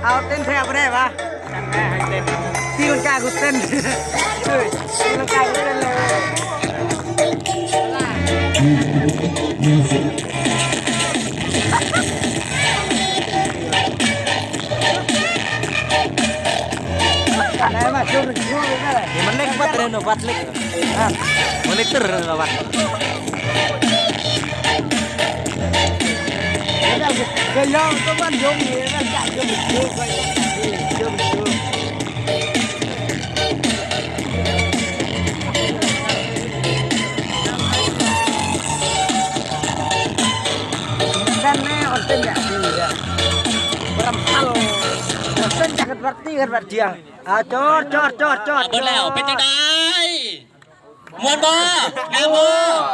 ເອົາເຕັ້ນແທ້ບໍ່ໄດ້ວະ ຕີລັງກາກູເຕັ້ນ ເອີຍ ຕີລັງກາກູເຕັ້ນເລີຍ. ມັນເລັກບັດເລີຍເນາະ ບັດເລັກ ມັນເລັກເຕີເນາະ ບັດ. ເຕັ້ນຈັກກະວັດຕີກັນບັດດຽວ. ອ່າ ຈອດ ຈອດ ຈອດ ຈອດ ເອົາເບິດແລ້ວ ເປັນຈັ່ງໃດ ມ່ວນບໍ່ ງາມບໍ່?